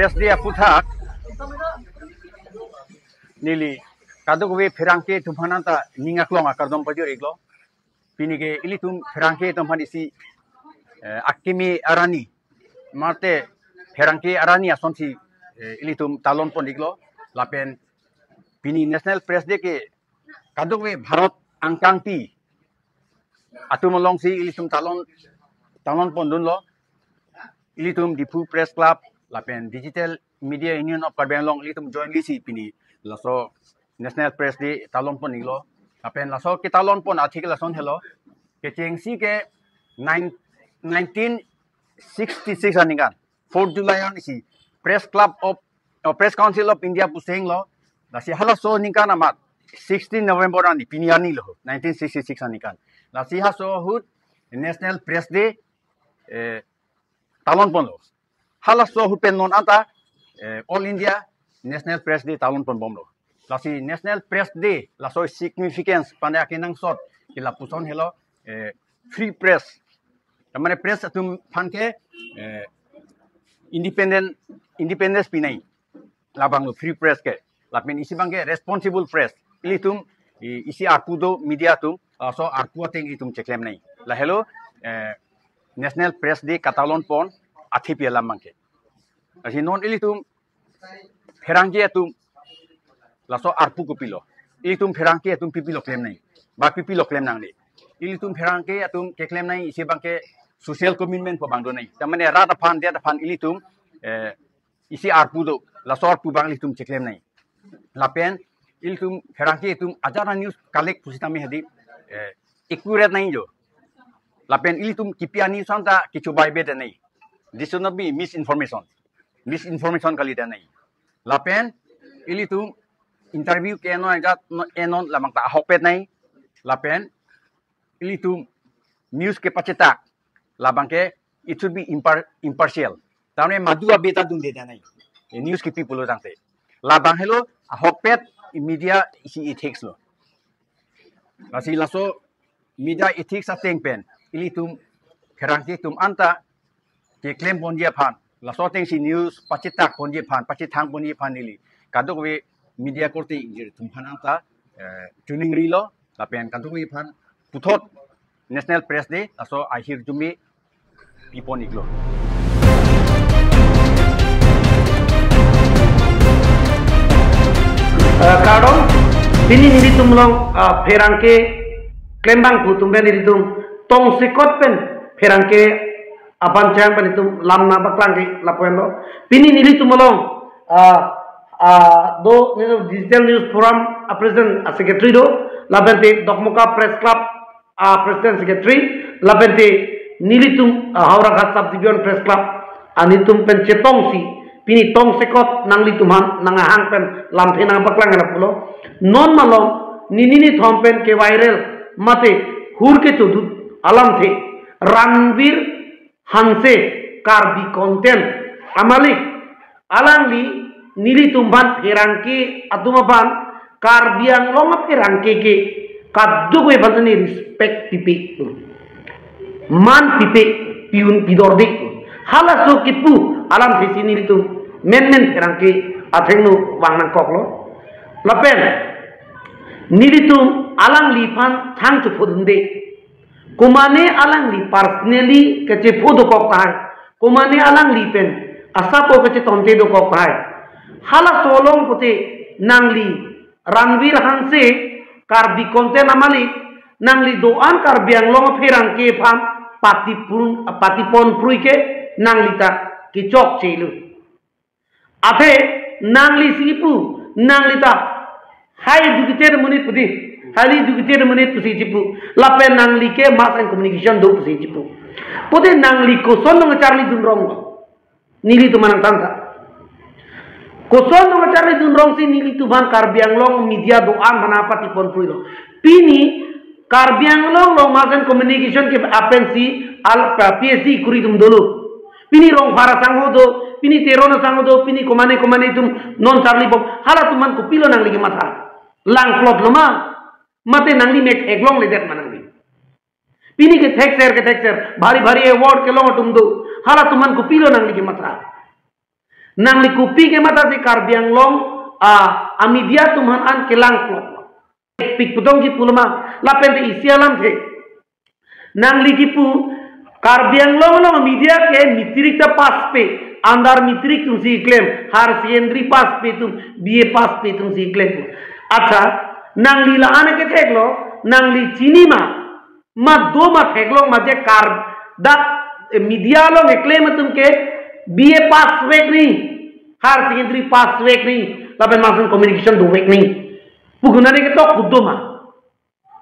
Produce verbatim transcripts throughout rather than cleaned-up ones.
Press Day aphuthak neli kadokave pherangke atum aphan anta ning aklong akardom pajir-iklo. Pini ke ilitum pherangke atum aphan isi, eh, akimi arni mate pherangke arni asonsi, eh, ilitum talon pon-iklo. Lapen pini National Press Day ke kadokave Bharat angkangpi atum alongsi ilitum talon, talon pondunlo. Ilitum Diphu Press Club lapen Digital Media Union of Karbi Anglong, ilitum jointly si pini laso National Press Day talon pon-iklo. Lapen laso ketalon pon atheke lason helo. Kechengsi ke nine, nineteen sixty-six aningkan, fourth July arni si Press Club of, oh, Press Council of India pu seng lo. Lasi halaso aningkan amat sixteen November arni, pini arni lo, nineteen sixty-six aningkan. Lasi halaso ahut National Press Day, eh, talon ponlo. Halaso ahut pen non anta, eh, All India National Press Day talon ponbomlo. Lasi National Press Day laso significance pen akenangsot ke lapuson helo, eh, free press. Tamane press atum aphan ke, eh, independent, independence pinai. Labanglo free press ke. Lapen isi abangke responsible press. Ilitum, i-, isi arpu do media atum, laso arpu ateng itum cheklemnei. Lahelo, eh, National Press Day katalon pon atheke alam abangke. Lasi non ilitum pherangke atum laso arpu kopilo? Ilitum pherangke atum pipilo klemnei? Ba pipilo klem nangne? Ilitum pherangke atum keklemnei isi abangke social commitment pu abang donei. Tamane rat aphan, det aphan ilitum, eh, isi arpu do, laso arpu abang ilitum cheklemnei. Lapen ilitum pherangke atum ajat a-news collect pusitame hadi, eh, accurate nangji. Lapen ilitum kipi a-news anta kechobai bedenei. This should not be misinformation. Misinformation kalidenei. Lapen ilitum interview ke non ajat non, eh, non labang ta ahokpetnei. Lapen ilitum news kepachetak labangke it should be impar-, impartial. Tamane madu abe ta dundedenei, eh, news kipi pulo tangte. Labang helo ahokpet media isi ethics lo. Lasi laso media ethics ateng pen ilitum pherangke atum anta keklem ponji aphan, laso atengsi news pachetak ponji aphan, pachethang ponji aphan neli kadokave media korte ingjir atum aphan anta, eh, chuning rilo. Lapen kadokave aphan puthot National Press Day laso ahirjume pipon-iklo. Eh, kardom, pini nelitum along, ah, pherangke klembang pu atum pen nelitum tongsekot pen pherangke aphan chang pen itum lam nangpaklang ke lapu-an lo. Pini nelitum along, ah, ah, do nelitum Digital News Forum a-president a-secretary do, lapen te Dokmoka Press Club a-president secretary, lapen te nelitum, ah, Howraghat Sub Division Press Club, ah, nelitum pen chetongsi pini tongsekot nanglitum aphan nanghang pen lamthe nangpaklang lapu lo. Non malom nini nithom pen ke-viral mate hur kechodut alamthe Ranvir Hanse, Karbi content amalik, alangli nelitum aphan pherangke atum aphan, Karbi Anglong apherangke ke kadokave aphan ta ne respect pipe, man pipe, pi-un pidorde. Halaso kipu alamthe si nelitum menmen pherangke athengno vang nangkoklo. Lapen nelitum alangli aphan thang chephodunde. Komane alangli personally kachepho dokok tahai, komane alangli pen asap o kachetonte dokok tahai. Halaso along pute nangli Ranvir Hanse, Karbi content amalik, nangli do-an Karbi Anglong apherangke aphan patipon, patipon prui ke nangli ta kechokche lo. Athe nangli si kipu, nangli ta high educated monit pudi, highly educated monit pusi chipu, lapen nangli ke mass and communication do pusi chipu. Pute nangli koson nangcharlidun rong lo? Nelitum aphan nangthan tha. Koson nangcharlidun rong si nelitum aphan Karbi Anglong media do-an aphan patipon prui lo? Pini Karbi Anglong along mass and communication ke apensi al, PhD kuri atum dolo. Pini Rongphar asangho do, pini Teron asangho do, pini komane komane atum non charlibom. Halatum aphan kopilo nangli kematha? Langplot lo ma? Mate nangli mek theklongledet ma nangli? Pini kethekser kethekser, bhari bhari award kelong atum do. Halatum aphan kopilo nangli kematha? Nangli kopi kematha si Karbi Anglong a, a media atum aphan an kelang plok pik putong ji pulo ma, lapen te isi alamthe. Nangli kipu Karbi Anglong along media ke matric ta pass pe, under matric atum si klem, higher secondary pass pe atum, B A pass pe atum si klem. Accha, nangli la-an ke theklo, nangli chini ma, ma do ma theklong ma je Kar dak, eh, media along keklem atum ke B A pass vek ni, higher secondary pass vek ni, lapen mass communication dovek ni pu kunani ketok kudo ma.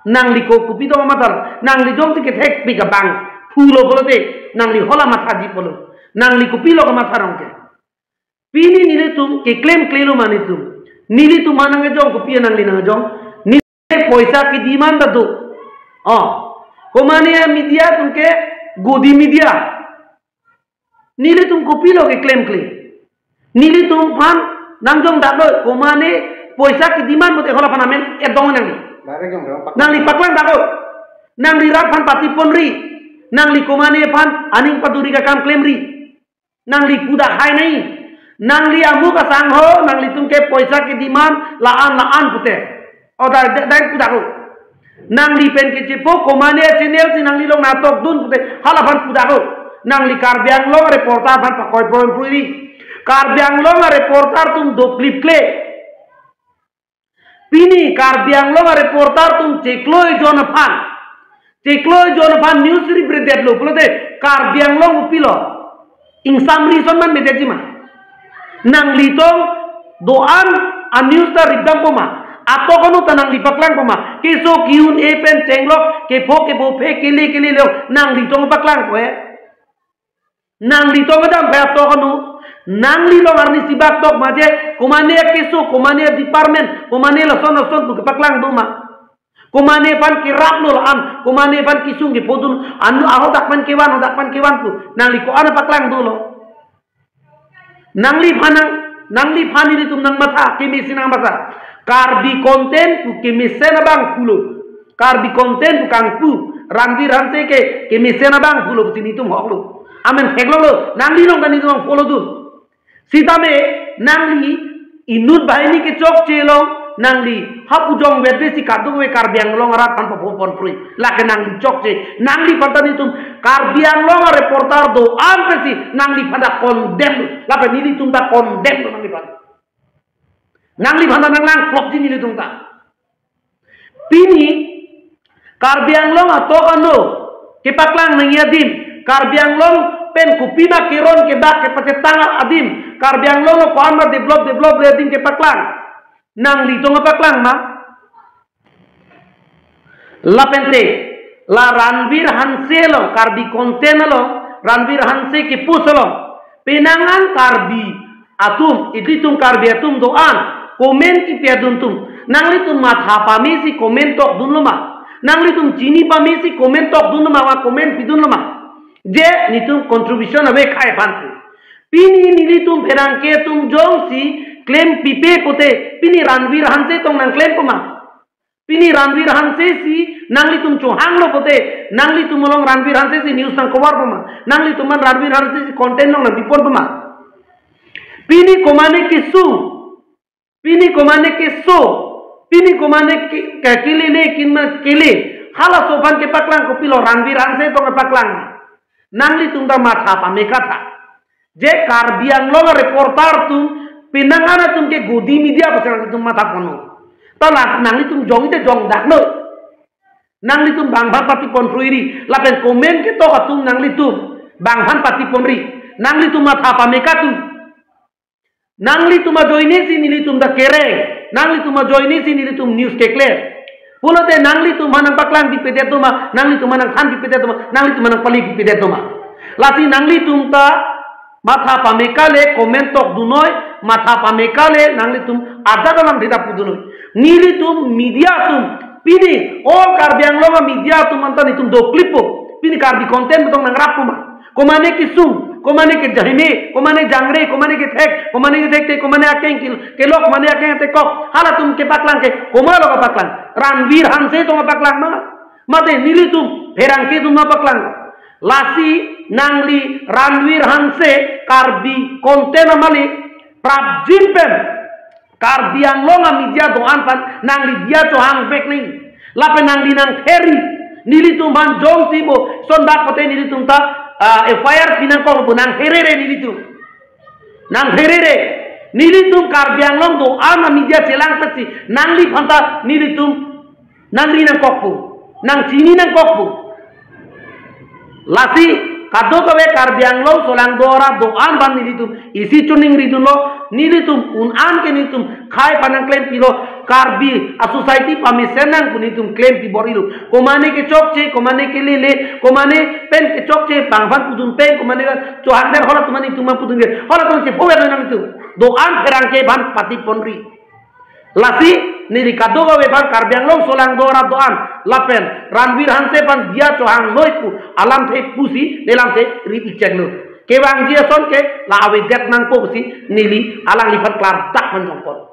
Nangli ko kopi tong mathar, nangli jongsi kethek pik abang pulo pulote, nangli hala mathaji pulo. Nangli kopilo kamathar ong ke. Pini nelitum keklemklelo ma nelitum. Nelitum ma nangkejong kopi nangli nangkejong. Neli poisa kedemand ta do. Oh. Komane a media atum ke godi media. Nelitum kopilo keklemkle. Nelitum aphan nangjong daklo, komane poisa kedemand pute hala aphan amen edong nangli. Direct jong dong, pak- Nangli paklang daklo. Nangli rat aphan patipon ri. Nangli komane aphan aning paduri akam klem ri. Nangli pu dak hai nai. Nangli amu kasang ho, nanglitum ke poisa kedemand la-an la-an pute. Order da-, dai pu daklo. Nangli pen kechepo komane channel si nangli along nangtokdun pute hala aphan pu daklo. Nangli Karbi Anglong reporter aphan pakoi poin puri. Karbi Anglong reporter atum doklip kle. Pini Karbi Anglong reporter atum chiklo ejon aphan. Chiklo ejon aphan news rip-ri detlo pulote Karbi Anglong kopilo. Ingsam ri ason man medet ji ma. Nanglitum do-an a news ta ripdampo ma. Atok anu ta nangli paklangpo ma. Keso ki-un-e pen chenglok, kepho kepho phe kele kele lo. Nanglitum paklangpo eh. Nanglitum kedam phe atok anu. Nangli along arni sibak tok ma je. Komane keso, komane department, komane lason lason pu kepaklang do ma. Komane aphan kerap lo la-an, komane aphan kesung kephodun, anu ahodak aphan kevan, hodak aphan kevan pu. Nangli ko-an paklang dolo. Nangliphan nang, nangliphan nelitum nangmatha, kemesen nangmatha. Karbi content pu kemesen abang pulo. Karbi content pu kangpu. Ranvir Hanse ke kemesen abang pulo pusi nelitum hoklo. Amen theklonglo, nangli along ta nelitum follow dun. Sitame nangli inut banghini kechokche along nangli hap ujong verde si kadokave Karbi Anglong arat aphan paphonpon prui. Lake nangli chokche, nangliphan ta nelitum Karbi Anglong reporter do-an pensi nangliphan ta condemn lo. Lapen nelitum ta condemn lo nangliphan. Nangliphan ta nanglang plok ji nelitum ta. Pini Karbi Anglong atok anu kepaklang nangji adim, Karbi Anglong pen kopima keron kebak kepachetang adim, Karbi Anglong lo ko-an ma develop develop le adim kepaklang. Nanglitum paklang ma? Lapen te la Ranvir Hanse along, Karbi content along, Ranvir Hanse ke-post along, penang an Karbi atum, ilitum Karbi atum do-an comment kipi adun atum, nanglitum matha pame si comment tokdunlo ma? Nanglitum chini pame si comment tokdunlo ma, ma comment pidunlo ma? Je nelitum contribution ave khai aphan pu. Pini nelitum pherangke atum jongsi klem pipe pute, pini Ranvir Hanse tong nangklempo ma? Pini Ranvir Hanse si nanglitum chohanglo pute, nanglitum along Ranvir Hanse si news nang cover po ma? Nanglitum aphan Ranvir Hanse si content along nangpiponpo ma? Pini komane kesung, pini komane keso, pini komane ke, ke, kelele kinma kele. Halaso aphan kepaklang kopilo, Ranvir Hanse tong kepaklang. Nanglitum ta matha pame katha. Je Karbi Anglong reporter atum, penang an atum ke godi media pusi nanglitum matha ponlo. Ta la nanglitum jong ite jong daklo. Nanglitum bang aphan patipon pruiri, lapen comment ketok atum nanglitum bang aphan patipon ri. Nanglitum matha pame katha. Nanglitum ajoine si nelitum ta kereng. Nanglitum ajoine si nelitum news keklem. Pulote nanglitum aphan nangpaklang pipedet do ma, nanglitum aphan nangthan pipedet do ma, nanglitum aphan nangpali pipedet do ma? Lasi nanglitum ta matha pame kali, comment tokdunnoi, matha pame kali, nanglitum ajat alam dita pudunoi. Nelitum media atum, pini all Karbi Anglong media atum anta nelitum doklippo. Pini Karbi content tong nangrappo ma? Komane kesung, komane kejahime, komane jangre, komane kethek, komane kethek te, komane akeng ke, kelok, komane akeng tekok, halatum kepaklang ke, komatlo kepaklang? Ranvir Hanse tong kepaklang ma? Mate nelitum pherangke atum nangpaklang? Lasi nangli Ranvir Hanse Karbi content amalik prapjin pen Karbi Anglong a media do-an aphan nangli diya chohang vek nang. Lapen nangli nangtheri. Nelitum aphan jongsi bo sondak pote nelitum ta, ah, F I R pi nangkok pu nangtherere nelitum. Nangtherere. Nelitum Karbi Anglong do-an a media chelang petsi nangliphan ta nelitum nangri nangkok pu, nangchini nangkok pu. Lasi kadokave Karbi Anglong solangdo arat do-an aphan nelitum isi choningridunlo, nelitum un-an ke nelitum khei aphan nangklempilo, Karbi a society pamesen nang pu nelitum klempi bor-ilo. Komane kechokche, komane kelele, komane pen kechokche, bang aphan pudun pen, komane chohang der, halatum aphan nelitum pudun ke, halatum chephover nangtum. Do-an pherangke aphan patiponri. Lasi neli kadokave aphan Karbi Anglong solangdo arat do-an lapen Ranvir Hanse aphan diya chohang noi pu alamthe pusi nelamthe ri-ik cheklo. Kevangji ason ke la avedet nangpo pusi neli alangliphan klardak manjongpon.